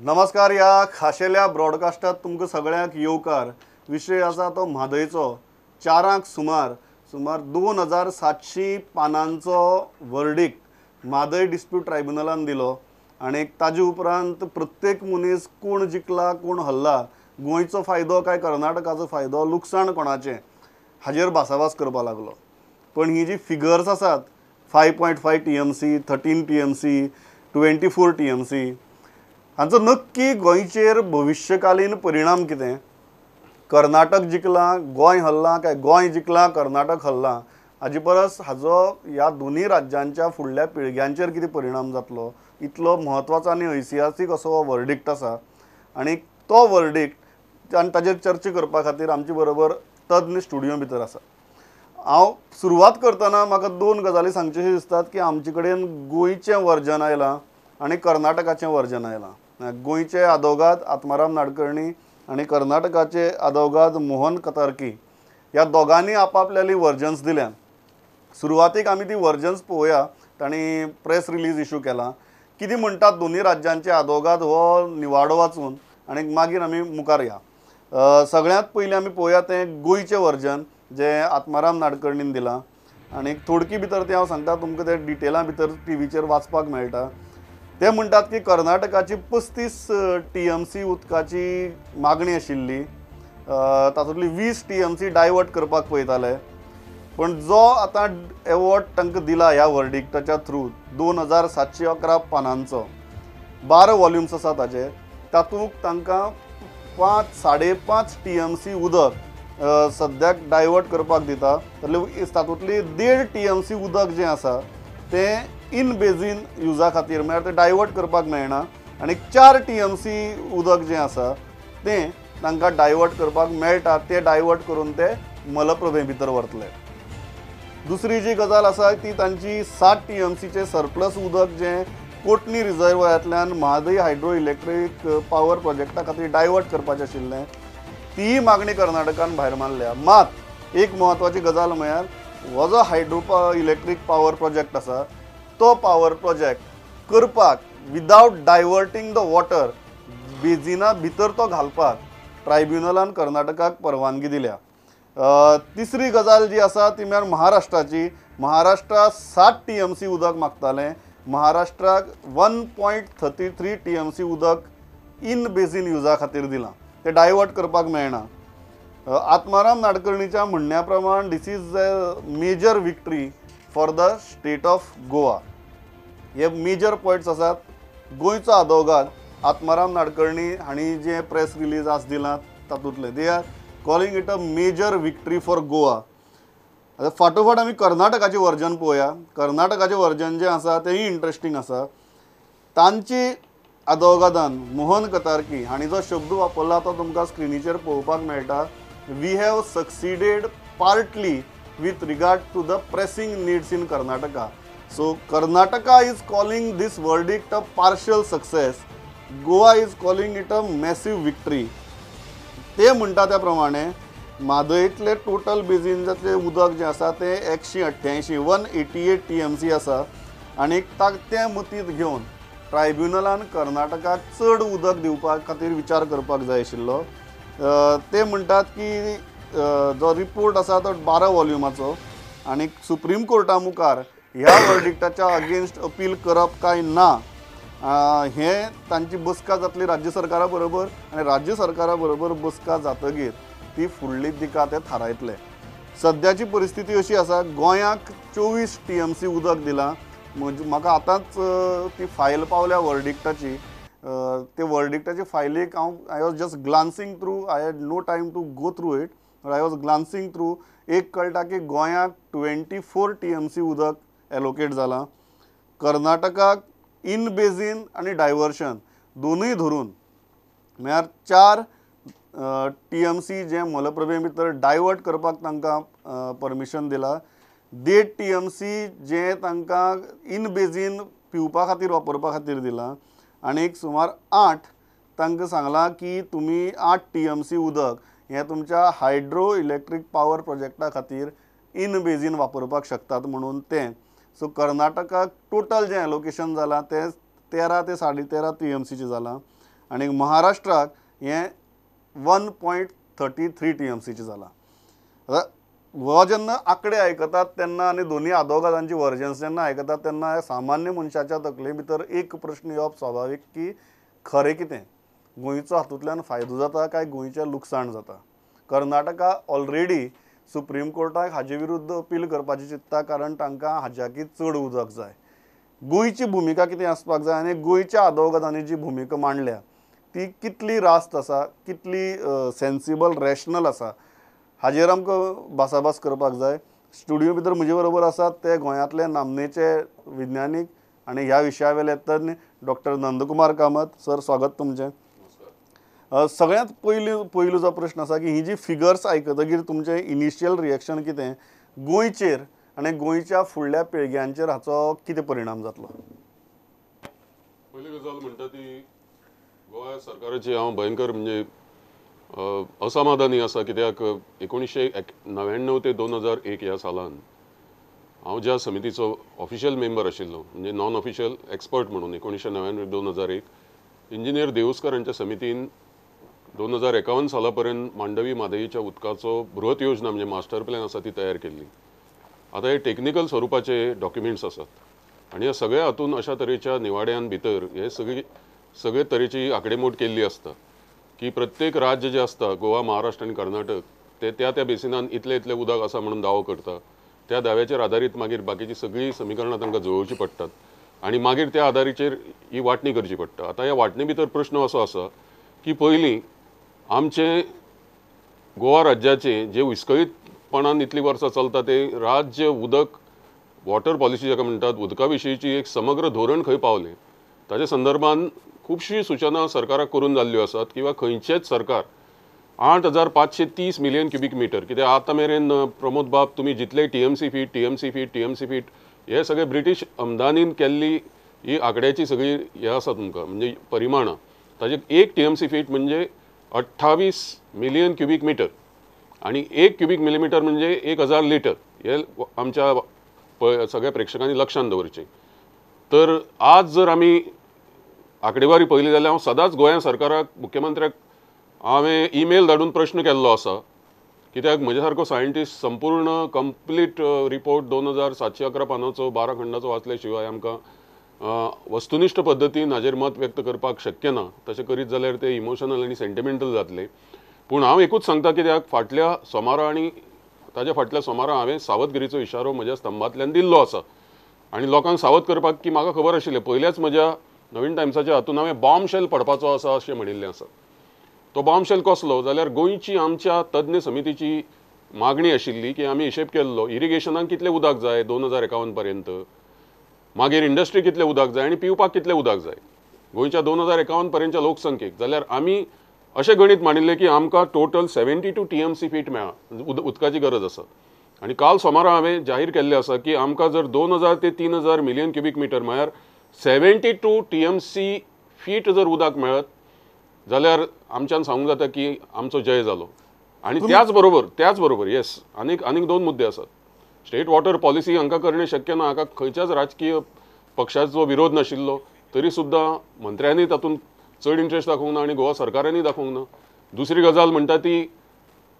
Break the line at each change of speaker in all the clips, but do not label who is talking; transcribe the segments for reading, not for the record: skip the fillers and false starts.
नमस्कार. ह्या खाशेल्या ब्रॉडकास्टात तुमकां सगळ्यांक येवकार. विशय आसा तो म्हादयचो. 4 सुमार सुमार 2700 पानांचो वर्डिक्ट म्हादय डिस्प्यूट ट्रायब्युनलान दिलो आनी ताजे उपरांत प्रत्येक मनीस कोण जिखला कोण हल्ला, गोंयचो फायदो काय कर्नाटकाचो फायदो, लुकसाण कोणाचें हाजेर भासाभास करपाक लागलो. पण ही जी फिगर्स आसात 5.5 TMC, 13 TMC, 24 TMC हांचो नक्की गोंयचेर भविश्यकालीन परिणाम कितें, कर्नाटक जिखलां गोंय हल्लां काय गोंय जिखलां कर्नाटक हल्लां, हाजे परस हाजो ह्या दोनूय राज्यांच्या फुडल्या पिळग्यांचेर कितें परिणाम जातलो, इतलो म्हत्वाचो आनी ऐतिहासीक असो हो वर्डिक्ट आसा. आनी तो वर्डिक्ट आनी ताजेर चर्चा करपा खातीर आमचे बरोबर तज्ञ स्टुडियो भितर आसा. हांव सुरवात करतना म्हाका दोन गजाली सांगच्यो दिसतात की आमचे कडेन गोंयचें वर्जन आयलां आनी कर्नाटकाचें वर्जन आयलां. गोंयचे आदोगाद आत्माराम नाडकर्णी आनी कर्नाटकाचे आदोगाद मोहन कतारकी ह्या दोगांनी आपापल्याली वर्जन्स दिल्यान. सुरवातीक आमी ती वर्जन्स पळोवया. तांणी प्रेस रिलीज इशू केला. कितें म्हणटात दोनूय राज्यांचे आदोगाद हो निवाडो वाचून आनी मागीर आमी मुखार या. सगळ्यांत पयलीं आमी पळोवया तें गोंयचें वर्जन जें आत्माराम नाडकर्णीन दिलां आनी थोडकी भितर तें हांव सांगता तुमकां, तें डिटेलां भितर टिवीचेर वाचपाक मेळटा. ते म्हणटात की कर्नाटकाची 35 TMC उदकाची मागणी आशिल्ली, तातूंतली 20 TMC divert करपाक पळयताले. पण जो आतां एवॉर्ड तांकां दिला ह्या वर्डिक्टाच्या थ्रू 2711 पानांचो 12 वॉल्युम्स आसा ताजे, तातूंत तांकां 5.5 TMC उदक सद्याक डायवर्ट करपाक दिता. तातूंतली 1.5 TMC उदक जें आसा तें इन बेजीन युजा खातीर, म्हळ्यार तें डायवर्ट करपाक मेळना, आनी 4 TMC उदक जें आसा तें तांकां डायवर्ट करपाक मेळटा, तें डायवर्ट करून ते मलप्रभे भितर व्हरतले. दुसरी जी गजाल आसा ती तांची 7 TMCचें सरप्लस उदक जें कोटणी रिजर्वयांतल्यान म्हादय हायड्रो इलेक्ट्रीक पावर प्रोजेक्टा खातीर डायवर्ट करपाचें आशिल्लें, तीय मागणी कर्नाटकान भायर मारल्या. मात एक म्हत्वाची गजाल म्हळ्यार हो जो हायड्रो इलेक्ट्रीक पावर प्रोजेक्ट आसा तो पावर प्रोजेक्ट करपाक विदावट डायवर्टींग the water बेजिना भितर तो घालपाक ट्रायब्युनलान कर्नाटकाक परवानगी दिल्या. तिसरी गजाल जी आसा ती म्हळ्यार महाराष्ट्राची. महाराष्ट्रा 7 TMC उदक मागतालें, महाराष्ट्राक 1.33 TMC उदक इन बेजीन युजा खातीर दिलां, तें डायवर्ट करपाक मेळना. आत्माराम नाडकर्णीच्या म्हणण्या प्रमाण this is a major victory for the state of Goa. हे मेजर पॉयंट्स आसात. गोंयचो आदोगाद आत्माराम नाडकर्णी हांणी जें प्रेस रिलीज आज दिलां तातूंतलें they are calling it a major victory for Goa. आतां फाटोफाट आमी कर्नाटकाचें वर्जन पळोवया. कर्नाटकाचें वर्जन जें आसा तेंय इंट्रस्टींग आसा. तांची आदोगादान मोहन कतारकी हांणी जो शब्द वापरला तो तुमकां स्क्रिनीचेर पळोवपाक मेळटा. We have succeeded partly with regard to the pressing needs in Karnataka. So Karnataka is calling this verdict a partial success, Goa is calling it a massive victory. ते म्हणटा त्या प्रमाणे म्हादयतले टोटल बेजिनांतलें उदक जें आसा तें 188 188 TMC आसा आनी तें मतींत घेवन ट्रायब्युनलान कर्नाटकाक चड उदक दिवपा खातीर विचार करपाक जाय आशिल्लो. ते म्हणटात की जो रिपोर्ट आसा तो 12 वॉल्युमाचो आनी सुप्रीम कोर्टा मुखार ह्या वर्डिक्टाच्या अगेन्स्ट अपील करप काय ना हें तांची बसका जातली राज्य सरकारा बरोबर आनी राज्य सरकारा बरोबर बसका जातगीर ती फुडली दिका ते थारायतले. सद्याची परिस्थिती अशी आसा, गोंयाक 24 TMC उदक दिलां. म्हाका आतांच ती फायल पावल्या वर्डिक्टाची. ते वर्डिक्टाचे फायलीक हांव I was just glancing through, I had no time to go through it, I was glancing through. एक कळटा की गोंयाक 24 TMC उदक एलोकेट जालां, कर्नाटकाक इन बेजीन आनी डायवर्शन दोनूय धरून म्हळ्यार 4 TMC जें मलप्रभे भितर डायवर्ट करपाक तांकां परमिशन दिलां, 1.5 TMC जें तांकां इन बेजीन पिवपा खातीर वापरपा खातीर दिलां आनी एक सुमार 8 तांकां सांगलां की तुमी 8 TMC उदक हें तुमच्या हायड्रो इलेक्ट्रीक पावर प्रोजेक्टा खातीर इन बेजीन वापरपाक शकतात म्हणून तें. सो कर्नाटकाक टोटल जें एलोकेशन जालां तें 13 ते 13.5 TMCचें जालां आनी महाराष्ट्राक हें 1.33 TMCचें जालां. आतां हो जेन्ना आंकडे आयकतात तेन्ना आनी दोनूय आदवोगादांची वर्जन्स जेन्ना आयकतात तेन्ना सामान्य मनशाच्या तकले भितर एक प्रश्न येवप स्वाभावीक की खरें कितें, गोंयचो हातूंतल्यान फायदो जाता काय गोंयचें लुकसाण जाता. कर्नाटका ऑलरेडी सुप्रीम कोर्टाक हाजे विरुद्ध अपील करपाची चिंत्ता, कारण तांकां हाज्याकी चड उदक जाय. गोंयची भुमिका कितें आसपाक जाय आनी गोंयच्या आदवोगादांनी जी भुमिका मांडल्या ती कितली रास्त आसा, कितली सेन्सिबल रॅशनल आसा, हाजेर आमकां भासाभास करपाक जाय. स्टुडियो भितर म्हजे बरोबर आसात ते गोंयांतले नामनेचे विज्ञानीक आनी ह्या विशया वेले तज्ञ डॉक्टर नंदकुमार कामत. सर, स्वागत तुमचें. सगळ्यांत पयलो जो प्रश्न आसा की ही जी फिगर्स आयकतगीर तुमचें इनिशियल रिएक्शन कितें, गोंयचेर आनी गोंयच्या फुडल्या पिळग्यांचेर हाचो कितें परिणाम जातलो?
पयली गजाल म्हणटा ती गोवा सरकाराची हांव भयंकर म्हणजे असमाधानी आसा, कित्याक 1999 ते 2001 ह्या सालान हांव ज्या समितीचो ऑफिशियल मेंबर आशिल्लो, म्हणजे नॉन ऑफिशियल एक्सपर्ट म्हणून 1999 2001 इंजिनियर देऊस्कर हांच्या समितीन 2051 साला पर्यंत मांडवी म्हादईच्या उदकाचो बृहत योजना म्हणजे मास्टर प्लॅन आसा ती तयार केल्ली. आतां हे टेक्निकल स्वरुपाचे डॉक्युमेंट्स आसात आनी ह्या सगळ्या हातून अशा तरेच्या निवाड्यान भितर हे सगळे तरेची आकडेमोड केल्ली आसता की प्रत्येक राज्य जें आसता, गोवा, महाराष्ट्र आनी कर्नाटक, ते त्या त्या बेसिनान इतलें इतलें उदक आसा म्हणून दावो करता. त्या दाव्याचेर आदारीत मागीर बाकीची सगळीं समीकरणां तांकां जुळोवची पडटात आनी मागीर त्या आदारीचेर ही वांटणी करची पडटा. आतां ह्या वांटणी भितर प्रश्न असो आसा की पयलीं आमचें गोवा राज्याचें जें विस्कळीतपणान इतलीं वर्सां चलता तें राज्य उदक वॉटर पॉलिसी जाका म्हणटात, उदका विशींची एक समग्र धोरण खंय पावलें ताच्या संदर्भान खुबशीं सुचनां सरकाराक करून जाल्ल्यो आसात किंवा खंयचेंच सरकार 8530 मिलियन क्युबीक मिटर, कित्याक आतां मेरेन प्रमोद बाब तुमी जितले TMC feet TMC feet TMC feet हे सगळे ब्रिटीश अमदानीन केल्ली ही आंकड्याची सगळी हे आसा तुमकां म्हणजे परिमाणां. ताजे एक TMC feet म्हणजे 28 मिलियन क्युबीक मिटर आनी 1 क्युबीक मिलीमिटर म्हणजे 1000 लिटर, हे आमच्या सगळ्या प्रेक्षकांनी लक्षांत दवरचें. तर आज जर आमी आंकडेवारी पळयली जाल्यार हांव सदांच गोंया सरकाराक, मुख्यमंत्र्याक हांवें ईमेल धाडून प्रश्न केल्लो आसा, कित्याक म्हज्या सारको सायंटिस्ट संपूर्ण कंप्लीट रिपोर्ट 2711 पानाचो 12 खंडाचो वाचल्या शिवाय आमकां वस्तुनिश्ठ पद्दतीन हाजेर मत व्यक्त करपाक शक्य ना. तशें करीत जाल्यार ते इमोशनल आनी सेंटिमेंटल जातले. पूण हांव एकूच सांगता, कित्याक फाटल्या सोमारा आनी ताज्या फाटल्या सोमारा हांवें सावधगिरीचो इशारो म्हज्या स्तंभांतल्यान दिल्लो आसा आनी लोकांक सावध करपाक की म्हाका खबर आशिल्लें पयल्याच म्हज्या नवीन टायम्साच्या हातून हांवें बॉम्बशेल पडपाचो आसा अशें म्हणिल्लें आसा. तो बॉम्बशेल कसलो जाल्यार गोंयची आमच्या तज्ञ समितीची मागणी आशिल्ली की आमी हिशेब केल्लो इरिगेशनाक कितलें उदक जाय 2051 पर्यंत, मागीर इंडस्ट्री कितलें उदक जाय आनी पिवपाक कितलें उदक जाय गोंयच्या 2051 पर्यंतच्या लोकसंख्येक. जाल्यार आमी अशें गणीत मांडिल्लें की आमकां टोटल 72 TMC feet मेळ्ळा उदकाची गरज आसा. आनी काल सोमारा हांवें जाहीर केल्लें आसा की आमकां जर 2000 ते 3000 मिलियन क्युबीक मिटर म्हळ्यार 72 TMC feet जर उदक मेळत जाल्यार आमच्यान सांगूंक जाता की आमचो जय जालो. आनी त्याच बरोबर येस आनीक दोन मुद्दे आसात. स्टेट वॉटर पॉलिसी हांकां करणे शक्य ना, हांकां खंयच्याच राजकीय पक्षाचो विरोध नाशिल्लो तरी सुद्दां मंत्र्यांनी तातूंत चड इंट्रस्ट दाखोवंक ना आनी गोवा सरकारांनी दाखोवंक ना. दुसरी गजाल म्हणटा ती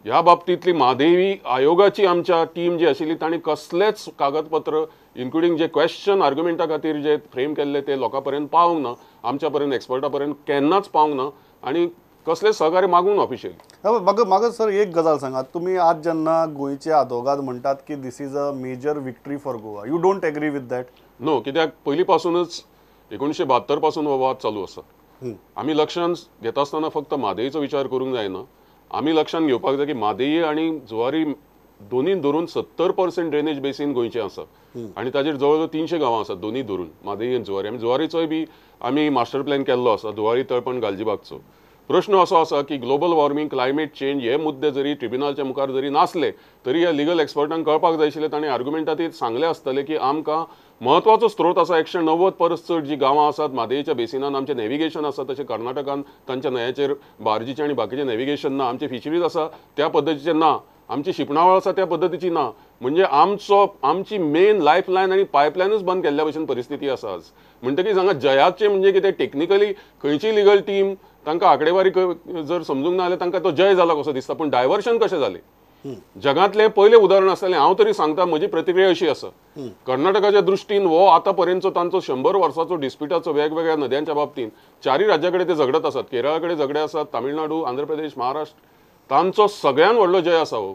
ह्या बाबतींतली म्हादेवी आयोगाची आमच्या टीम जी आशिल्ली तांणी कसलेच कागदपत्र इन्क्लुडींग जे क्वेश्चन आर्ग्युमेंटा खातीर जे फ्रेम केल्ले ते लोकां पर्यंत पावूंक ना, आमच्या पर्यंत एक्सपर्टा पर्यंत केन्नाच पावूंक ना आनी कसलेच सहकार्य मागूंक ना ऑफिशियली.
म्हाका सर एक गजाल सांगात, तुमी आज जेन्ना गोंयचे आदोगाद म्हणटात की this is a major victory for Goa, you don't agree with that?
No, कित्याक पयलीं पासूनच 1972 पासून हो वाद चालू आसा. आमी लक्षांत घेता आसतना फक्त म्हादईचो विचार करूंक जायना, आमी लक्षांत घेवपाक जाय की म्हादई आनी जुवारी दोनूय धरून 70% ड्रेनेज बेसीन गोंयचें आसा आनी ताजेर जवळ जवळ 300 गांवां आसात दोनूय धरून, म्हादई आनी जुवारी. आमी जुवारीचोय बी आमी मास्टर प्लॅन केल्लो आसा, जुवारी तळपण गालजीबागचो. प्रश्न असो आसा की ग्लोबल वॉर्मिंग, क्लायमेट चेंज हे मुद्दे जरी ट्रिब्युनलच्या मुखार जरी नासले तरी ह्या लिगल एक्सपर्टांक कळपाक जाय आशिल्लें, तांणी आर्ग्युमेंटा ते सांगले आसतले की आमकां म्हत्वाचो स्त्रोत आसा 190 परस चड जी गांवां आसात म्हादईच्या बेसिनान, आमचें नॅविगेशन आसा तशें कर्नाटकान तांच्या न्हंयाचेर बार्जीचें आनी बाकीचें नॅविगेशन ना, आमचें फिशरीज आसा त्या पद्दतीचें ना, आमची शिंपणावळ आसा त्या पद्दतीची ना, म्हणजे आमचो आमची मेन लायफ लायन आनी पायपलायनूच बंद केल्ल्या भशेन परिस्थिती आसा आज. म्हणटकीच हांगा जयाचें म्हणजे कितें टेक्निकली खंयची लिगल टीम तांकां आंकडेवारी जर समजूंक ना जाल्यार तांकां तो जय जाला कसो दिसता. पूण डायवर्शन कशें जालें जगांतलें पयलें उदाहरण आसतलें. हांव तरी सांगता म्हजी प्रतिक्रिया अशी आसा, कर्नाटकाच्या दृश्टीन हो आतां पर्यंतचो तांचो 100 वर्साचो डिस्प्युटाचो वेगवेगळ्या नद्यांच्या बाबतींत चारय राज्यां कडेन ते झगडत आसात. केरळा कडेन झगडे आसात, तामिळनाडू, आंध्र प्रदेश, महाराष्ट्र. तांचो सगळ्यान व्हडलो जय आसा हो.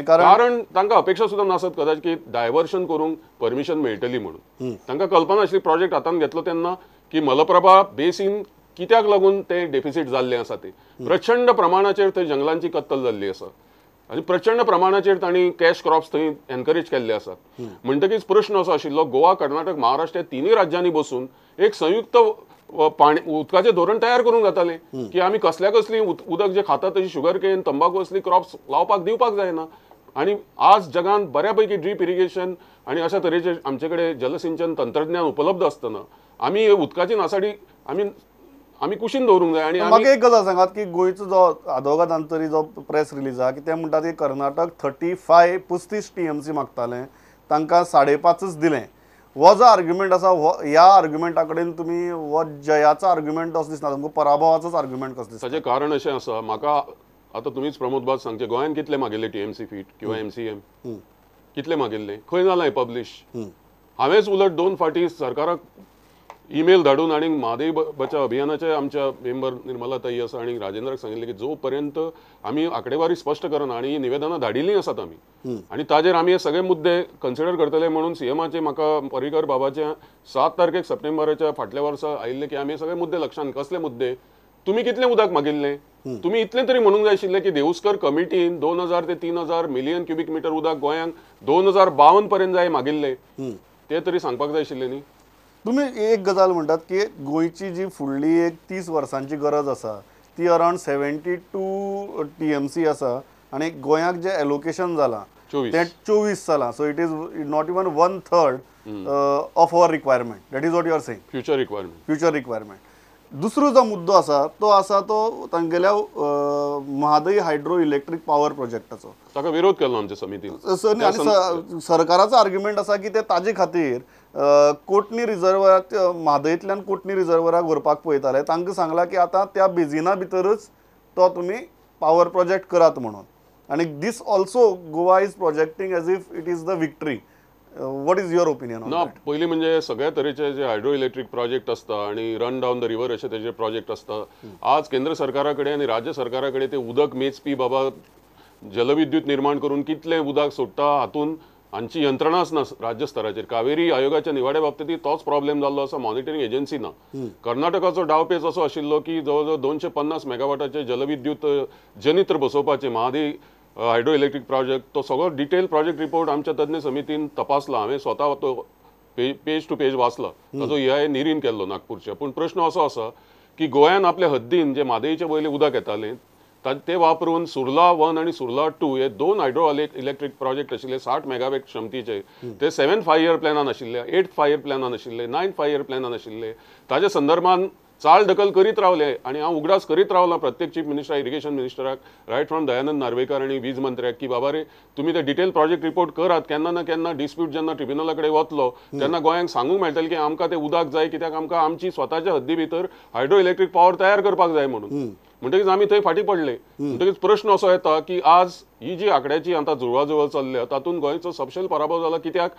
कारण तांकां अपेक्षा सुद्दां नासत कदाचित की डायवर्शन करूंक परमिशन मेळटली म्हणून. तांकां कल्पना आसली प्रोजेक्ट हातान घेतलो तेन्ना की मलप्रभा बेसीन कित्याक लागून ते डेफिसीट जाल्लें आसा, ते प्रचंड प्रमाणाचेर थंय जंगलांची कत्तल जाल्ली आसा आनी प्रचंड प्रमाणाचेर तांणी कॅश क्रॉप्स थंय एनकरेज केल्ले आसात. म्हणटकीच प्रश्न असो आशिल्लो, गोवा, कर्नाटक, महाराष्ट्र ह्या तिनूय राज्यांनी बसून एक संयुक्त पाणी उदकाचें धोरण तयार करूंक जातालें की आमी कसल्या कसली उदक जे खाता तशी शुगर केन, तंबाकू असली क्रॉप्स लावपाक दिवपाक जायना. आनी आज जगान बऱ्यापैकी ड्रीप इरिगेशन आनी अशा तरेचे आमचे कडेन जलसिंचन तंत्रज्ञान उपलब्ध आसतना आमी उदकाची नासाडी आमी आमी कुशीन दवरूंक जाय. आनी
म्हाका एक गजाल सांगात की गोंयचो जो आदवोगादान तरी जो प्रेस रिलीज आहा की ते म्हणटात की कर्नाटक 35 TMC मागतालें, तांकां 5.5 दिलें. हो जो आर्ग्युमेंट आसा हो ह्या आर्ग्युमेंटा कडेन तुमी हो जयाचो आर्ग्युमेंट असो दिसना तुमकां, पराभवाचोच आर्ग्युमेंट कसो दिसता?
ताचें कारण अशें आसा, म्हाका आतां तुमीच प्रमोद बाब सांगचें, गोंयान कितले मागिल्ले TMC feet किंवा MCM कितले मागिल्ले, खंय जालां पब्लीश? हांवेंच उलट 2 फावटी सरकाराक ईमेल धाडून आनी म्हादय बचाव अभियानाचे आमच्या मेंबर निर्मला ताई आसा आनी राजेंद्राक सांगिल्लें की जो पर्यंत आमी आंकडेवारी स्पश्ट करना आनी ही निवेदनां धाडिल्लीं आसात आमी आनी ताजेर आमी हे सगळे मुद्दे कन्सिडर करतले म्हणून सीएमाचे म्हाका पर्रीकर बाबाचे 7 तारखेक सप्टेंबराच्या फाटल्या वर्सा आयिल्ले की आमी हे सगळे मुद्दे लक्षांत. कसले मुद्दे? तुमी कितलें उदक मागिल्लें, तुमी इतलें तरी म्हणूंक जाय आशिल्लें की देवस्कर कमिटीन 2000 ते 3000 मिलियन क्युबीक मिटर उदक गोंयांक 2052 पर्यंत जाय मागिल्लें, ते तरी सांगपाक जाय आशिल्लें न्ही.
तुमी एक गजाल म्हणटात की गोंयची जी फुडली एक 30 वर्सांची गरज आसा ती अरावंड 72 TMC आसा आनी गोंयाक जें एलोकेशन जालां तें 24 जालां. So it is not even 1/3 of our requirement. That is what you are saying.
Future requirement.
Future requirement. दुसरो जो मुद्दो आसा तो आसा तो तांगेल्या म्हादय हायड्रो इलेक्ट्रीक पावर प्रोजेक्टाचो.
ताका विरोध केलो आमच्या समितीन.
आनी सरकाराचो आर्ग्युमेंट आसा की ते ताजे खातीर कोटणी रिजर्वराक, म्हादयतल्यान कोटणी रिजर्वराक व्हरपाक पळयताले. तांकां सांगलां की आतां त्या बेजिना भितरच तो तुमी पावर प्रोजेक्ट करात म्हणून. आनी this also Goa is projecting as if it is the victory. What is your opinion?
ना, पयलीं म्हणजे सगळ्या तरेचे जे हायड्रो इलेक्ट्रीक प्रोजेक्ट आसता आनी रन डावन the river अशे तेजे प्रोजेक्ट आसता. आज केंद्र सरकारा कडेन आनी राज्य सरकारा कडेन ते उदक मेजपी बाबा जलविद्युत निर्माण करून कितलें उदक सोडटा हातून हांची यंत्रणाच ना राज्य स्तराचेर. कावेरी आयोगाच्या निवाड्या बाबतींत तोच प्रॉब्लेम जाल्लो आसा, मॉनिटरींग एजन्सी ना. कर्नाटकाचो डावपेच असो आशिल्लो की जवळ जवळ 250 मेगावॉटाचे जलविद्युत जनित्र बसोवपाचे महादय हायड्रो इलेक्ट्रीक प्रोजेक्ट, तो सगळो डिटेल प्रोजेक्ट रिपोर्ट आमच्या तज्ञ समितीन तपासला. हांवें स्वता तो पेज टू पेज वाचला, ताचो EIA निरीन केल्लो नागपूरच्या. पूण प्रश्न असो आसा की गोंयान आपल्या हद्दीन जे म्हादयचे वयले उदक येतालें ते वापरून सुर्ला 1 आनी सुर्ला 2 हे 2 हायड्रो इलेक्ट्रीक प्रोजेक्ट आशिल्ले 60 मेगावॅट क्षमतेचे, ते 7 5 इयर प्लॅनान आशिल्ले, 8 5 इयर प्लॅनान आशिल्ले, 9 5 इयर प्लॅनान आशिल्ले. ताच्या संदर्भान चाल ढकल करीत रावले आनी हांव उगडास करीत रावला प्रत्येक चीफ मिनिस्टर, इरिगेशन मिनिस्टराक, रायट फ्रॉम दयानंद नार्वेकर आनी वीज मंत्र्याक की बाबा रे तुमी ते डिटेल प्रोजेक्ट रिपोर्ट करात. केन्ना ना केन्ना डिस्प्यूट जेन्ना ट्रिब्युनला कडेन वतलो तेन्ना गोंयांक सांगूंक मेळटलें की आमकां तें उदक जाय, कित्याक आमकां आमची स्वताच्या हद्दी भितर हायड्रो इलेक्ट्रीक पावर तयार करपाक जाय म्हणून. म्हणटकीच आमी थंय फाटीं पडले. म्हणटकीच प्रश्न असो येता की आज ही जी आंकड्याची आतां जुळवाजुळव चल्ल्या तातूंत गोंयचो सपशेल पराभव जाला. कित्याक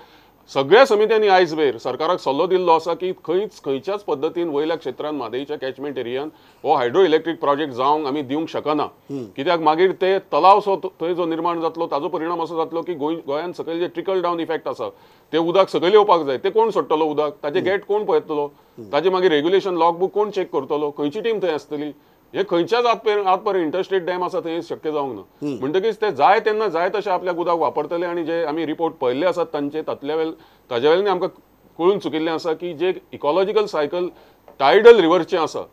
सगळ्या समित्यांनी आयज वेर सरकाराक सल्लो दिल्लो आसा की खंयच खंयच्याच पद्दतीन वयल्या क्षेत्रान म्हादयच्या कॅचमेंट एरियान हो हायड्रो इलेक्ट्रीक प्रोजेक्ट जावंक आमी दिवंक शकना. कित्याक मागीर ते तलाव सो थंय जो निर्माण जातलो ताजो परिणाम असो जातलो की गोंयान सकयल जे ट्रिकल डावन इफेक्ट आसा ते उदक सकयल येवपाक जाय, ते कोण सोडटलो उदक, ताजे गेट कोण पळयतलो, ताजे मागीर रेग्युलेशन लॉगबूक कोण चॅक करतलो, खंयची टीम थंय आसतली, हे खंयच्याच आतपर्यंत इंटरस्टेट डॅम आसा थंय शक्य जावंक ना. म्हणटकीच ते जाय तेन्ना जाय तशें आपल्याक उदक वापरतले आनी जे आमी रिपोर्ट पळयल्ले आसात तांचे तातल्या वेळ ताज्या वेल्यान आमकां कळून चुकिल्लें आसा की जे इकॉलॉजिकल सायकल टायडल रिवरचें आसा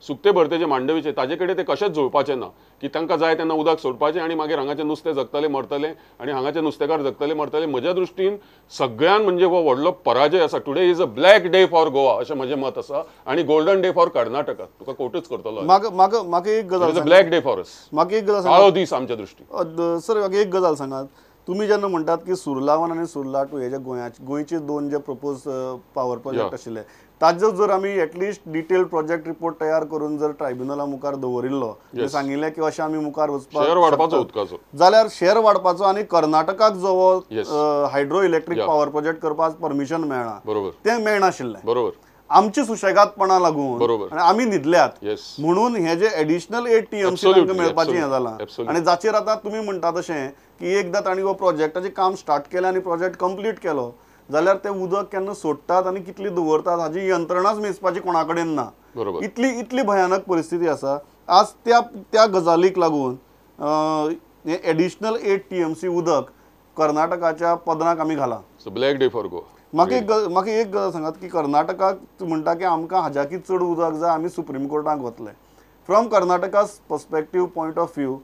सुकते भरतेचे मांडवीचे ताजे कडेन ते कशेंच जुळपाचें ना की तांकां जाय तेन्ना उदक सोडपाचें आनी मागीर हांगाचें नुस्तें जगतलें मरतलें आनी हांगाचे नुस्तेकार जगतले मरतले. म्हज्या दृश्टीन सगळ्यान म्हणजे हो व्हडलो पराजय आसा. Today is a black day for Goa अशें म्हजें मत आसा आनी गोल्डन डे फॉर कर्नाटका. तुका कोटूच करतलो.
म्हाका एक गजाल,
ब्लॅक डे फॉर अस,
म्हाका एक गजाल,
काळो दीस आमच्या दृश्टीन.
सर म्हाका एक गजाल सांगात, तुमी जेन्ना म्हणटात की सुर्ला 1 आनी सुर्ला 2 हे जे गोंयचे दोन जे प्रपोज पावर प्रोजेक्ट आशिल्ले ताजो जर आमी at least detail project report तयार करून जर ट्रायब्युनला मुखार दवरिल्लो, सांगिल्लें की अशें आमी मुखार वचपाक
शेअर वाडपाचो उदकाचो,
जाल्यार शेअर वाडपाचो आनी कर्नाटकाक जो हायड्रो इलेक्ट्रीक पावर प्रोजेक्ट करपाक परमिशन मेळना, तें मेळनाशिल्लें.
बरोबर,
आमची सुशेगादपणा लागून आनी आमी न्हिदल्यात म्हणून हे जे एडिशनल 8 TMC तांकां मेळपाचें हें जालां. आनी जाचेर आतां तुमी म्हणटा तशें की एकदां तांणी हो प्रोजेक्टाचें काम स्टार्ट केलें आनी प्रोजेक्ट कंप्लीट केलो जाल्यार तें उदक केन्ना सोडटात आनी कितली दवरतात हाजी यंत्रणाच मेजपाची कोणा कडेन ना. इतली इतली भयानक परिस्थिती आसा आज. त्या त्या गजालीक लागून हे एडिशनल 8 TMC उदक कर्नाटकाच्या पदराक आमी घालां.
Black day for Goa.
म्हाका एक गजाल सांगात की कर्नाटकाक म्हणटा की आमकां हाज्याकी चड उदक जाय, आमी सुप्रीम कोर्टाक वतले. From Karnataka's perspective point of view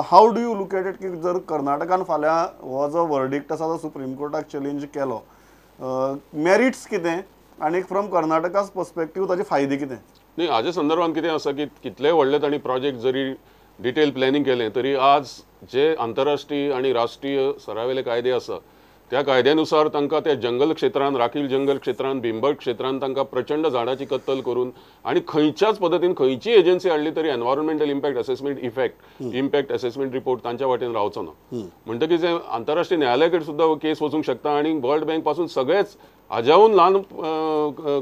how do you look at it की जर कर्नाटकान फाल्यां हो जो वर्डिक्ट आसा तो सुप्रीम कोर्टाक चॅलेंज केलो, मेरिट्स कितें आनी फ्रॉम कर्नाटका's पर्सपेक्टीव ताजे फायदे कितें?
न्ही, हाज्या संदर्भात कितें आसा की कितलेय व्हडले तांणी प्रोजेक्ट जरी डिटेल प्लॅनिंग केलें तरी आज जे आंतरराष्ट्रीय आनी राष्ट्रीय स्तरावेले कायदे आसा त्या कायद्यानुसार तांकां त्या जंगल क्षेत्रान, राखीव जंगल क्षेत्रान, बिंबट क्षेत्रान तांकां प्रचंड झाडाची कत्तल करून आनी खंयच्याच पद्दतीन खंयची एजन्सी हाडली तरी environmental impact assessment impact assessment report तांच्या वाटेन रावचो ना. म्हणटकीच आंतरराष्ट्रीय न्यायालया कडेन सुद्दां केस वचूंक शकता आनी वर्ल्ड बँक पासून सगळेच हाज्याहून ल्हान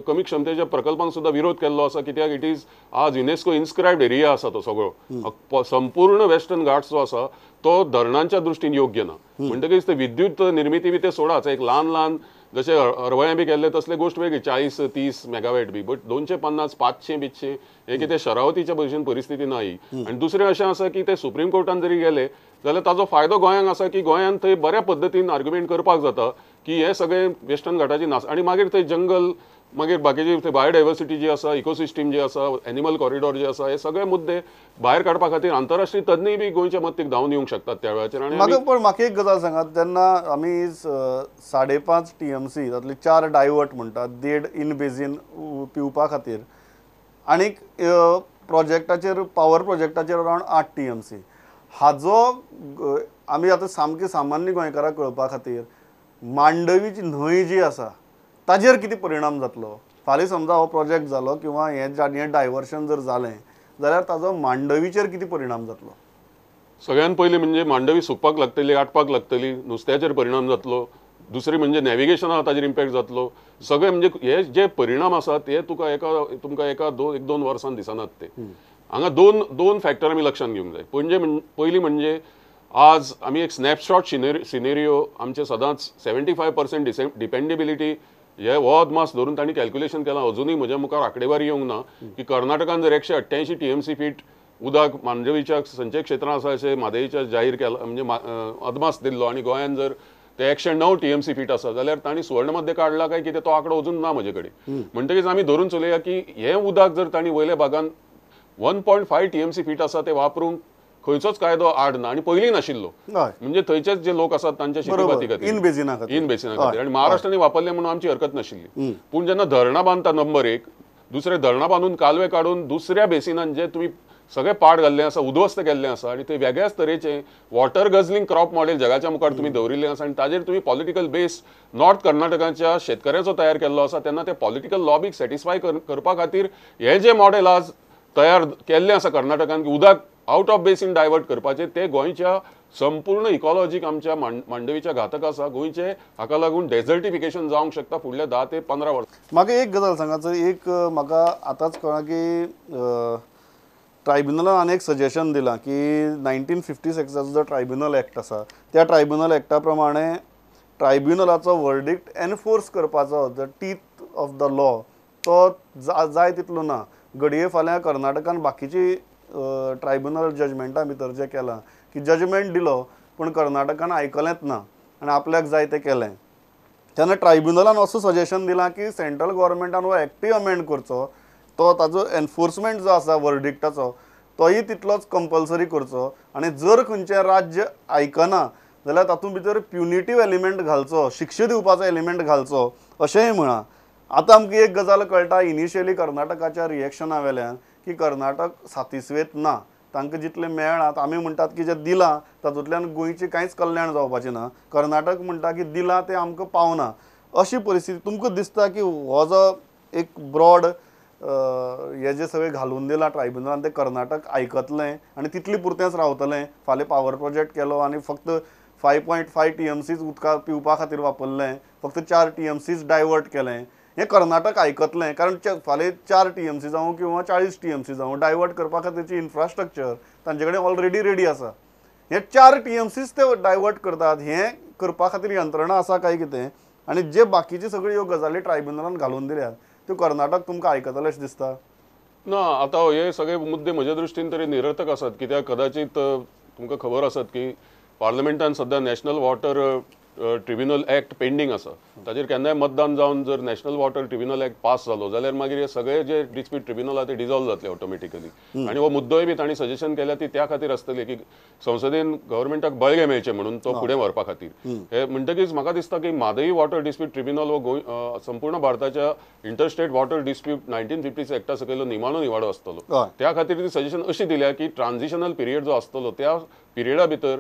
कमी क्षमतेच्या प्रकल्पांक सुद्दां विरोध केल्लो आसा. कित्याक it is आज युनेस्को इन्स्क्रायब्ड एरिया आसा तो सगळो संपूर्ण वेस्टर्न घाट्स जो आसा तो धरणांच्या दृश्टीन योग्य ना. म्हणटकीच ते विद्युत निर्मिती बी ते सोडाच, एक ल्हान ल्हान जशे हरवळ्यां बी केल्ले तसले गोश्ट वेगळी 40-30 मेगावॅट बी, बट 250 500 बितशे हे कितें शरावतीच्या भशेन परिस्थिती ना ही. आनी दुसरें अशें आसा की ते सुप्रीम कोर्टान जरी गेले जाल्यार ताजो फायदो गोंयांक आसा की गोंयांत थंय बऱ्या पद्दतीन आर्ग्युमेंट करपाक जाता की हे सगळे वेस्टर्न घाटाची नास आनी मागीर थंय जंगल, मागीर बाकीची थंय बायोडायवर्सिटी जी आसा, इकोसिस्टीम जी आसा, एनिमल कॉरिडॉर जे आसा, हे सगळे मुद्दे भायर काडपा खातीर आंतरराष्ट्रीय तज्ञय बी गोंयच्या मतीक धांवन येवंक शकतात त्या वेळाचेर. आनी
म्हाका पण म्हाका एक गजाल सांगात, जेन्ना आमी 5.5 TMC तातले 4 डायवर्ट म्हणटात, 1.5 इन बेजीन पिवपा खातीर आनीक प्रोजेक्टाचेर पावर प्रोजेक्टाचेर अरावंड 8 TMC, हाजो आमी आतां सामकी सामान्य गोंयकाराक कळपा खातीर मांडवीची न्हंय जी आसा ताजेर कितें परिणाम जातलो? फाल्यां समजा हो प्रोजेक्ट जालो किंवा हें डायवर्शन जर जालें जाल्यार ताजो मांडवीचेर कितें परिणाम जातलो?
सगळ्यान पयलीं म्हणजे मांडवी सुकपाक लागतली, आटपाक लागतली, नुस्त्याचेर परिणाम जातलो, दुसरी म्हणजे नॅविगेशनाक ताजेर इम्पॅक्ट जातलो. सगळे म्हणजे हे जे परिणाम आसात ते तुका एका तुमकां एका एक दोन वर्सान दिसनात ते. हांगा दोन फॅक्टर आमी लक्षांत घेवंक जाय. पयलीं म्हणजे आज आमी एक स्नॅपशॉट सिनेरियो आमचे सदांच 75% डिपेंडेबिलिटी हे हो अदमास धरून तांणी कॅल्क्युलेशन केलां. अजुनूय म्हज्या मुखार आंकडेवारी येवंक ना की कर्नाटकान जर 188 TMC feet उदक मांडवीच्या संचय क्षेत्रांत आसा अशें म्हादयच्या जाहीर केलां, म्हणजे अदमास दिल्लो, आनी गोंयान जर ते 109 TMC feet आसा जाल्यार तांणी सुवर्णमध्ये काडला काय कितें तो आंकडो अजून ना म्हजे कडेन. म्हणटकीच आमी धरून चलया की हें उदक जर तांणी वयल्या भागान 1.5 TMC feet आसा ते वापरूंक खंयचोच कायदो आड ना आनी पयलीं नाशिल्लो. म्हणजे थंयचेच जे लोक आसात तांच्या शेतीभाती खातीर, इन बेसिना खातीर, आनी महाराष्ट्रांनी वापरले म्हणून आमची हरकत नाशिल्ली. पूण जेन्ना धरणां बांदता नंबर 1, दुसरें धरणां बांदून कालवे काडून दुसऱ्या बेसिनान जे तुमी सगळे पाड घाल्ले आसा, उद्ध्वस्त केल्ले आसा आनी ते वेगळ्याच तरेचे वॉटर गझलिंग क्रॉप मॉडेल जगाच्या मुखार तुमी दवरिल्लें आसा आनी ताजेर तुमी पॉलिटिकल बेस नॉर्थ कर्नाटकाच्या शेतकऱ्यांचो तयार केल्लो आसा, तेन्ना ते पॉलिटिकल लॉबीक सॅटिस्फाय करपा खातीर हे जे मॉडेल आज तयार केल्लें आसा कर्नाटकान की उदक आउट ऑफ बेसीन डायवर्ट करपाचें, ते गोंयच्या संपूर्ण इकॉलॉजीक आमच्या मांडवीच्या घातक आसा. गोंयचे हाका लागून डेझर्टिफिकेशन जावंक शकता फुडल्या 10 ते 15 वर्सां.
म्हाका एक गजाल सांगा, एक म्हाका आतांच कळ्ळां की ट्रायब्युनलान आनी एक सजेशन दिलां की 1956 जो ट्रायब्युनल एक्ट आसा त्या ट्रायब्युनल एक्टा प्रमाणे ट्रायब्युनलाचो वर्डिक्ट एनफोर्स करपाचो the teeth of the law तो जाय तितलो ना. घडये फाल्यां कर्नाटकान बाकीची ट्रायब्युनल जजमेंटा भितर जें केलां की जजमेंट दिलो पूण कर्नाटकान आयकलेंच ना आनी आपल्याक जाय तें केलें, तेन्ना ट्रायब्युनलान असो सजेशन दिलां की सेंट्रल गव्हर्मेंटान हो एक्टूय अमेंड करचो, तो ताजो एनफोर्समेंट जो आसा वर्डिक्टाचो तोय तितलोच कंपल्सरी करचो आनी जर खंयचें राज्य आयकना जाल्यार तातूंत भितर प्युनिटीव एलिमेंट घालचो, शिक्षा दिवपाचो एलिमेंट घालचो अशेंय म्हळां. आतां आमकां एक गजाल कळटा इनिशियली कर्नाटकाच्या रिएक्शना वेल्यान की कर्नाटक सातिस्वेत ना, तांकां जितलें मेळ्ळां आमी म्हणटात की जें दिलां तातूंतल्यान गोंयचें कांयच कल्याण जावपाचें ना, कर्नाटक म्हणटा की दिलां तें आमकां पावना. अशी परिस्थिती तुमकां दिसता की हो जो एक ब्रॉड हे जे सगळें घालून दिलां ट्रायब्युनलान तें कर्नाटक आयकतलें आनी तितली पुरतेंच रावतलें. फाल्यां पावर प्रोजेक्ट केलो आनी फक्त 5.5 TMCs उदका पिवपा खातीर वापरलें, फक्त 4 TMCs divert केलें, हें कर्नाटक आयकतलें? कारण फाल्यां 4 TMC जावं किंवा 40 TMC जावं डायवर्ट करपा खातीरची इन्फ्रास्ट्रक्चर तांचे कडेन ऑलरेडी रेडी आसा. हे 4 TMCs ते डायवर्ट करतात, हें करपा खातीर यंत्रणा आसा काय कितें? आनी जे बाकीचे सगळ्यो ह्यो गजाली ट्रायब्युनलान घालून दिल्यात त्यो कर्नाटक तुमकां आयकतलें अशें दिसता
ना? आतां हे सगळे मुद्दे म्हज्या दृश्टीन तरी निरर्थक आसात, कित्याक कदाचित तुमकां खबर आसत की पार्लमेंटान सद्या national water tribunal act pending आसा. ताजेर केन्नाय मतदान जावन जर national water tribunal act pass जालो जाल्यार मागीर हे सगळे जे डिस्प्यूट ट्रिब्युनल आहा ते डिजॉल्व जातले ऑटोमॅटिकली. आनी हो मुद्दोय बी तांणी सजेशन केल्या ती त्या खातीर आसतली की संसदेन गव्हर्मेंटाक बळगें मेळचें म्हणून तो फुडें व्हरपा खातीर. हे म्हणटकीच म्हाका दिसता की म्हादई वॉटर डिस्प्यूट ट्रिब्युनल हो गोंय संपूर्ण भारताच्या इंटरस्टेट वॉटर डिस्प्यूट 1950 एक्टा सकयलो निमाणो निवाडो आसतलो. त्या खातीर ती सजेशन अशी दिल्या की ट्रान्झिशनल पिरियड जो आसतलो त्या पिरियडा भितर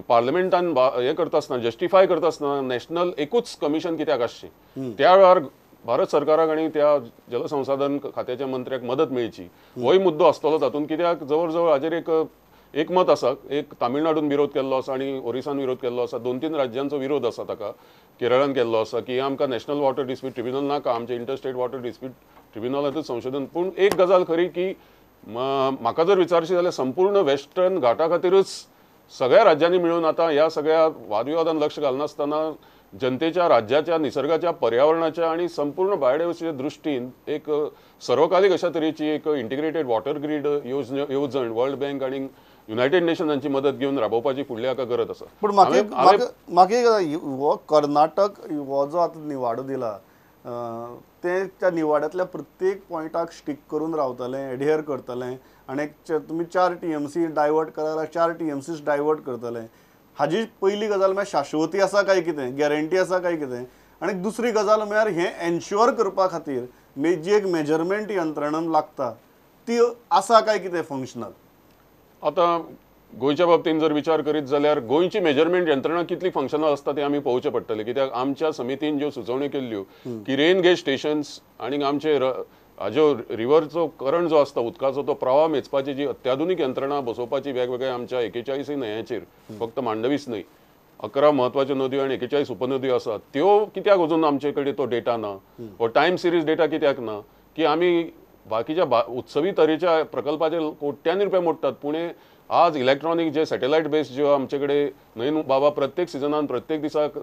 पार्लमेंटान हें करता आसतना जस्टिफाय करता आसतना नॅशनल एकूच कमिशन कित्याक आसचें, त्या वेळार भारत सरकाराक आनी त्या जलसंसाधन खात्याच्या मंत्र्याक मदत मेळची होय मुद्दो आसतलो तातूंत. कित्याक जवळ जवळ हाजेर एक एकमत आसा, एक तामिळनाडून विरोध केल्लो आसा आनी ओरिसान विरोध केल्लो आसा, 2-3 राज्यांचो विरोध आसा ताका, केरळान केल्लो आसा की आमकां नॅशनल वॉटर डिस्प्यूट ट्रिब्युनल नाका, आमचें इंटरस्टेट वॉटर डिस्प्यूट ट्रिब्युनलांतूच संशोधन. पूण एक गजाल खरी की म्हाका जर विचारशी जाल्यार संपूर्ण वेस्टर्न घाटा खातीरच सगळ्या राज्यांनी मिळून आतां ह्या सगळ्या वादविवादान लक्ष घालनासतना जनतेच्या, राज्याच्या, निसर्गाच्या, पर्यावरणाच्या आनी संपूर्ण बायोडायवर्सिटीच्या दृश्टीन एक सर्वकालीक अशा तरेची एक इंटिग्रेटेड वॉटर ग्रीड येवजण वर्ल्ड बँक आनी युनायटेड नेशन हांची मदत घेवन राबोवपाची फुडल्या हाका गरज आसा.
पूण म्हाका हो कर्नाटक हो जो आतां निवाडो दिला ते त्या निवाड्यांतल्या प्रत्येक पॉयंटाक स्टीक करून रावतलें, एडहेर करतलें आनी तुमी 4 TMC divert करायला 4 TMCs divert करतले, हाजी पयली गजाल म्हळ्यार शाश्वती आसा काय कितें, गॅरंटी आसा काय कितें? आनी दुसरी गजाल म्हळ्यार हें एन्श्योर करपा खातीर जी एक मेजरमेंट यंत्रणा लागता ती आसा काय कितें फंक्शनल?
आतां गोंयच्या बाबतींत जर विचार करीत जाल्यार गोंयची मेजरमेंट यंत्रणा कितली फंक्शनल आसता ते आमी पळोवचें पडटलें. कित्याक आमच्या समितीन ज्यो सुचोवण्यो केल्ल्यो की रेन गेज स्टेशन्स आनी आमचे हाज्यो रिवरचो करंट जो आसता उदकाचो तो प्रवाह मेजपाची जी अत्याधुनीक यंत्रणा बसोवपाची वेगवेगळ्या आमच्या 41 न्हंयांचेर, फक्त मांडवीच न्हय, 11 म्हत्वाच्यो नदयो आनी 41 उपनदयो आसात, त्यो कित्याक अजून आमचे कडेन तो डेटा ना, हो टायम सिरीज डेटा कित्याक ना की आमी बाकीच्या उत्सवी तरेच्या प्रकल्पाचेर कोट्यांनी रुपया मोडटात. पुणे आज इलेक्ट्रॉनीक जे सॅटेलायट बेस्ड ज्यो आमचे कडेन न्हय बाबा प्रत्येक सिजनान प्रत्येक दिसाक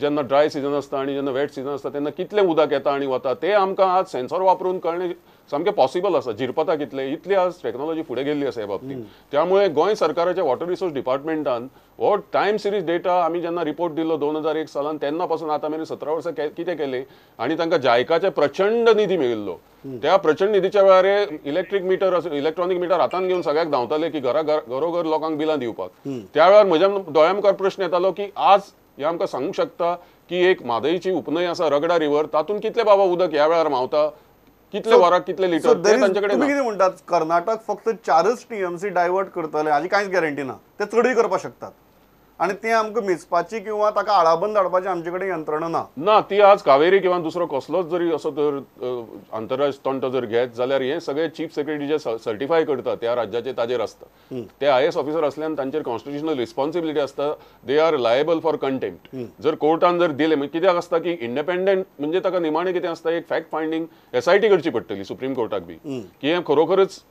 जेन्ना ड्राय सिजन आसता आनी जेन्ना वेट सिजन आसता तेन्ना कितलें उदक येता आनी वता ते आमकां आज सेन्सर वापरून कळणें सामकें पॉसिबल आसा. झिरपता कितलें, इतली आज टॅक्नॉलॉजी फुडें गेल्ली आसा ह्या बाबतींत. त्यामुळे गोंय सरकाराच्या वॉटर रिसोर्स डिपार्टमेंटान हो टायम सिरीज डेटा आमी जेन्ना रिपोर्ट दिलो 2001 सालान तेन्ना पासून आतां मेरेन 17 वर्सां कितें केलें आनी तांकां जायकाचे प्रचंड निधी मेळिल्लो. त्या प्रचंड निधीच्या वेळार इलेक्ट्रीक मिटर, इलेक्ट्रॉनीक मिटर हातान घेवन सगळ्याक धांवताले की घरा घरोघर लोकांक बिलां दिवपाक. त्या वेळार म्हज्या दोळ्या मुखार प्रश्न येतालो की आज हे आमकां सांगूंक शकता की एक म्हादयची उपन्हंय आसा रगडा रिवर, तातूंत कितले बाबा उदक ह्या वेळार व्हांवता, कितले वराक कितले लिटर, तांचे कडेन.
तुमी कितें म्हणटात कर्नाटक फक्त 4 TMC divert करतले हाजी कांयच गॅरंटी ना, ते चडूय करपाक शकतात आनी ते आमकां मेजपाची किंवा ताका आळाबंद हाडपाची आमचे कडेन यंत्रणा ना.
ना, ती आज कावेरी किंवा दुसरो कसलोच जरी असो तर आंतरराष्ट्रीय तंटो जर घेत जाल्यार हे सगळे चीफ सेक्रेटरी जे सर्टिफाय करता त्या राज्याचे ताजेर आसता. ते IAS officer असल्यान तांचेर कॉन्स्टिट्युशनल रिस्पॉन्सिबिलिटी आसता, they are liable for contempt. जर कोर्टान जर दिलें म्हणजे कित्याक आसता की इंडिपेंडंट म्हणजे ताका निमाणें कितें आसता एक फॅक्ट फायंडींग SIT करची पडटली सुप्रीम कोर्टाक बी की हें खरोखरच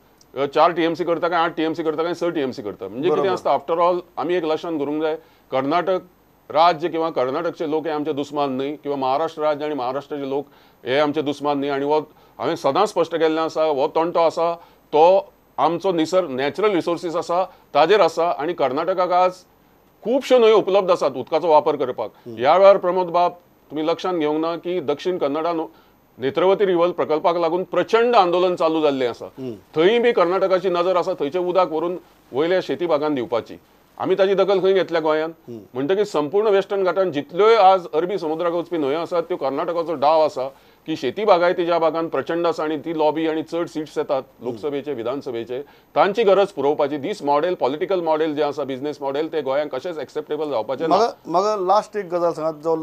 4 TMC करता काय 8 TMC करता काय 6 TMC करता. म्हणजे कितें आसता आफ्टर ऑल आमी एक लक्षांत करूंक जाय कर्नाटक राज्य किंवा कर्नाटकचे लोक हे आमचे दुस्मान न्हय किंवा महाराष्ट्र राज्य आनी महाराष्ट्राचे लोक हे आमचे दुस्मान न्हय. आनी हो हांवें सदांच स्पश्ट केल्लें आसा, हो तंटो आसा तो आमचो निसर्ग नॅचरल रिसोर्सीस आसा ताजेर आसा आनी कर्नाटकाक आज खुबश्यो न्हंयो उपलब्ध आसात उदकाचो वापर करपाक. ह्या वेळार प्रमोद बाब तुमी लक्षांत घेवंक ना की दक्षिण कन्नडा नेत्रवती रिवर प्रकल्पाक लागून प्रचंड आंदोलन चालू जाल्लें आसा. थंय बी कर्नाटकाची नजर आसा थंयचें उदक व्हरून वयल्या शेती भागान दिवपाची. आमी ताची दखल खंय घेतल्या गोंयांत? म्हणटकीच संपूर्ण वेस्टर्न घाटान जितल्योय आज अरबी समुद्राक वचपी न्हंयो आसात त्यो कर्नाटकाचो डाव आसा की शेती बागायती ज्या भागान प्रचंड आसा आनी ती लॉबी आनी चड सीट्स येतात लोकसभेचे विधानसभेचे, तांची गरज पुरोवपाची. दीस मॉडेल, पॉलिटिकल मॉडेल जें आसा, बिझनेस मॉडेल, ते गोंयांक कशेंच एक्सेप्टेबल जावपाचें ना.
म्हाका लास्ट एक गजाल सांगात, जो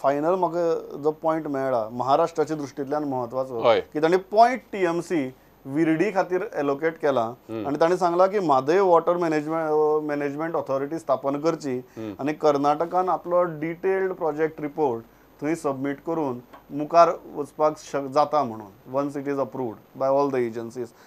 फायनल म्हाका जो पॉयंट मेळ्ळा महाराष्ट्राच्या दृश्टींतल्यान म्हत्वाचो, की तांणी पॉयंट TMC Virdi खातीर एलोकेट केला आनी तांणी सांगला की म्हादय वॉटर मॅनेजमेंट ऑथॉरिटी स्थापन करची आनी कर्नाटकान आपलो डिटेल्ड प्रोजेक्ट रिपोर्ट थंय सबमीट करून मुखार वचपाक जाता म्हणून, once it is approved by all the agencies.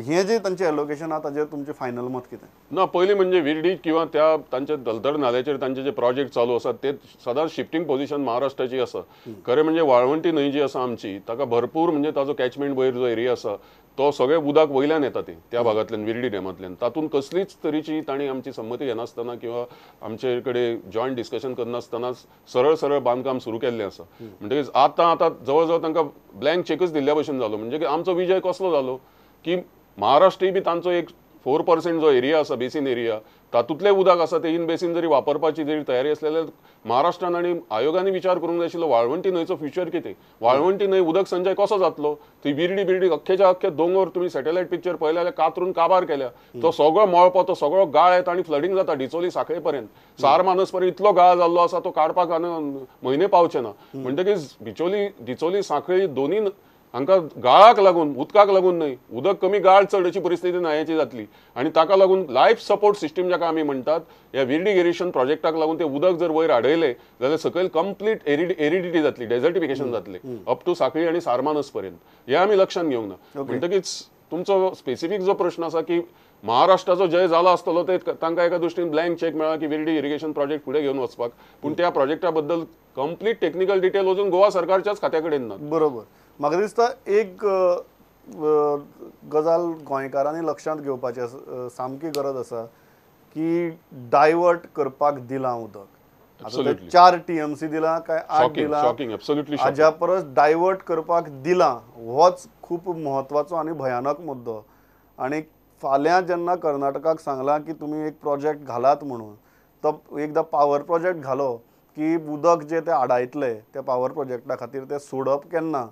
हें जें तांचें एलोकेशन आहा ताजेर तुमचें फायनल मत कितें?
ना, पयलीं म्हणजे विर्डी किंवा त्या तांच्या दलदर नाल्याचेर तांचे जे प्रोजेक्ट चालू आसात ते सदांच शिफ्टींग पोझिशन महाराष्ट्राची आसा. खरें म्हणजे वाळवंटी न्हंय जी आसा आमची, ताका भरपूर म्हणजे ताजो कॅचमेंट वयर जो एरिया आसा तो सगळे उदक वयल्यान येता ते त्या भागांतल्यान, विर्डी डॅमांतल्यान. तातूंत कसलीच तरेची तांणी आमची संमती घेनासतना किंवा आमचे कडेन जॉयंट डिस्कशन करनासतना सरळ सरळ बांदकाम सुरू केल्लें आसा. म्हणटकीच आतां आतां जवळ जवळ तांकां ब्लँक चेकच दिल्ल्या भशेन जालो. म्हणजे आमचो विजय कसलो जालो की महाराष्ट्रीय बी तांचो एक 4% जो एरिया आसा बेसीन एरिया, तातूंतलें उदक आसा ते इन बेसीन जरी वापरपाची जरी तयारी आसली जाल्यार महाराष्ट्रान आनी आयोगांनी विचार करूंक जाय आशिल्लो वाळवंटी न्हंयचो फ्युचर कितें, वाळवंटी न्हंय उदक संचय कसो जातलो. थंय विर्डी बिर्डी अख्खेच्या अख्खे दोंगर तुमी सॅटेलायट पिक्चर पळयले जाल्यार कातरून काबार केल्या, तो सगळो मळपो, तो सगळो गाळ येता आनी फ्लडींग जाता डिचोली साखळे पर्यंत, सार मानस पर्यंत इतलो गाळ जाल्लो आसा तो काडपाक आनी म्हयने पावचे ना. म्हणटकीच बिचोली डिचोली साखळी दोनी हांकां गाळाक लागून, उदकाक लागून न्हय, उदक कमी गाळ चड अशी परिस्थिती न्हंयेची जातली आनी ताका लागून लायफ सपोर्ट सिस्टीम जाका आमी म्हणटात ह्या विर्डी इरिगेशन प्रोजेक्टाक लागून ते उदक जर वयर आडयलें जाल्यार सकयल कंप्लीट एरिडिटी जातली, डेजर्टिफिकेशन जातलें अप टू साखळी आनी सारमानस पर्यंत. हें आमी लक्षांत घेवंक ना. म्हणटकीच तुमचो स्पेसिफीक जो प्रश्न आसा की महाराष्ट्राचो जय जाला आसतलो ते तांकां एका दृश्टीन ब्लँक चेक मेळ्ळा की विर्डी इरिगेशन प्रोजेक्ट फुडें घेवन वचपाक, पूण त्या प्रोजेक्टा बद्दल कंप्लीट टेक्निकल डिटेल अजून गोवा सरकारच्याच खात्या कडेन ना.
बरोबर. म्हाका दिसता एक गजाल गोंयकारांनी लक्षांत घेवपाची सामकी गरज आसा की डायवर्ट करपाक दिलां उदक, आतां 4 TMC दिलां काय 8 दिलां, हाज्या परस डायवर्ट करपाक दिलां होच खूब म्हत्वाचो आनी भयानक मुद्दो. आनी फाल्यां जेन्ना कर्नाटकाक सांगलां की तुमी एक प्रोजेक्ट घालात म्हणून, तो एकदां पावर प्रोजेक्ट घालो की उदक जें ते आडायतले त्या पावर प्रोजेक्टा खातीर तें सोडप केन्ना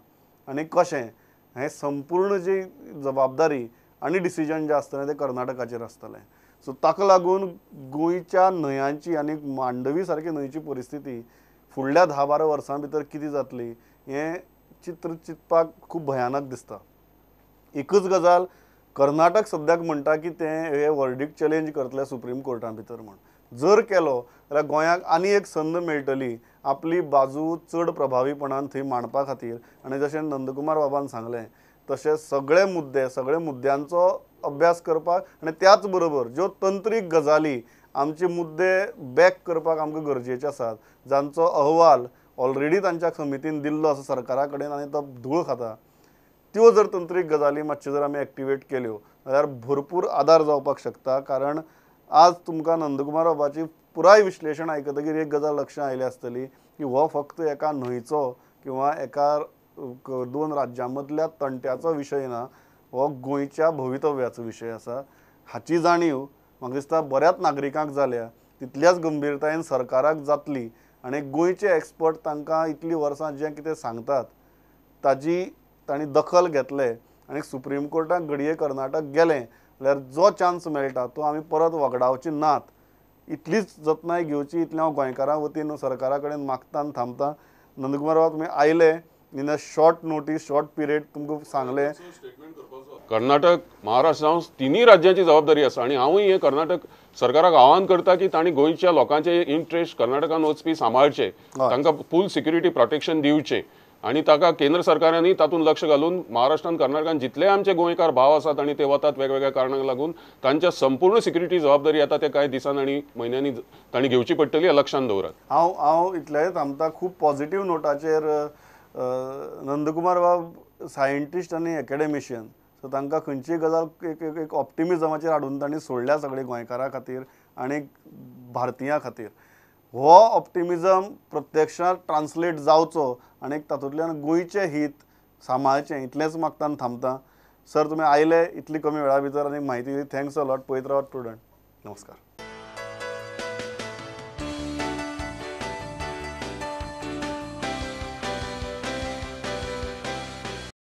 आनी कशें हें संपूर्ण जी जबाबदारी आनी डिसिजन जें आसतलें तें कर्नाटकाचेर आसतलें. सो ताका लागून गोंयच्या न्हंयांची आनी मांडवी सारकी न्हंयची परिस्थिती फुडल्या 10-12 वर्सां भितर कितें जातली हें चित्र चिंतपाक खूब भयानक दिसता. एकूच गजाल, कर्नाटक सद्याक म्हणटा की तें हे वर्डीक चॅलेंज करतले सुप्रीम कोर्टा भितर म्हण, जर केलो जाल्यार गोंयाक आनी एक संद मेळटली आपली बाजू चड प्रभावीपणान थंय मांडपा खातीर. आनी जशें नंदकुमार बाबान सांगलें तशें सगळे मुद्दे, सगळे मुद्द्यांचो अभ्यास करपाक आनी त्याच बरोबर ज्यो तंत्रीक गजाली आमचे मुद्दे बॅक करपाक आमकां गरजेचे आसात, जांचो अहवाल ऑलरेडी तांच्या समितीन दिल्लो आसा सरकारा कडेन आनी तो धूळ खाता, त्यो जर तंत्रीक गजाली मातश्यो जर आमी एक्टिवेट केल्यो जाल्यार भरपूर आदार जावपाक शकता. कारण आज तुमकां नंदकुमार बाबाची पुराय विश्लेशण आयकतकीर एक गजाल लक्षांत आयली आसतली की हो फक्त एका न्हंयचो किंवा एका 2 राज्यां मदल्या तंट्याचो विशय ना, हो गोंयच्या भवितव्याचो विशय आसा. हाची जाणीव म्हाका दिसता बऱ्याच नागरिकांक जाल्या, तितल्याच गंभीरतायेन सरकाराक जातली आनी गोंयचे एक्सपर्ट तांकां इतलीं वर्सां जें कितें सांगतात ताजी तांणी दखल घेतले आनी सुप्रीम कोर्टाक घडये कर्नाटक गेलें जाल्यार जो चान्स मेळटा तो आमी परत वगडावची नात, इतलीच जतनाय घेवची, इतलें हांव गोंयकारां वतीन सरकारा कडेन मागता आनी थांबता. नंदकुमार बाब, तुमी आयले in a short notice, short period तुमकां सांगलें.
कर्नाटक, महाराष्ट्र जावं तिनूय राज्यांची जबाबदारी आसा आनी हांवूय हें कर्नाटक सरकाराक आव्हान करता की तांणी गोंयच्या लोकांचे इंट्रस्ट कर्नाटकान वचपी सांबाळचे, तांकां फूल सिक्युरिटी प्रोटेक्शन दिवचें आनी ताका केंद्र सरकारांनी तातूंत लक्ष घालून महाराष्ट्रान कर्नाटकान जितले आमचे गोंयकार भाव आसात आनी ते वतात वेगवेगळ्या कारणांक लागून तांच्या संपूर्ण सिक्युरिटी जबाबदारी आतां ते कांय दिसान आनी म्हयन्यांनी तांणी घेवची पडटली हें लक्षांत दवरात.
हांव हांव इतलेंच थांबता. खूब पॉझिटीव नोटाचेर नंदकुमार बाब सायंटिस्ट आनी एकेडेमिशियन, सो तांकां खंयचीय गजाल एक एक ऑप्टिमिजमाचेर हाडून तांणी सोडल्या सगळे गोंयकारां खातीर आनी भारतीयां खातीर. हो ऑप्टिमिजम प्रत्यक्षांत ट्रान्सलेट जावचो आनी तातूंतल्यान गोंयचें हीत सांबाळचें इतलेंच मागता आनी थांबता. सर, तुमी आयले इतली कमी वेळा भितर आनी म्हायती दिली, thanks a lot. पळयत रावात प्रुडंट. नमस्कार.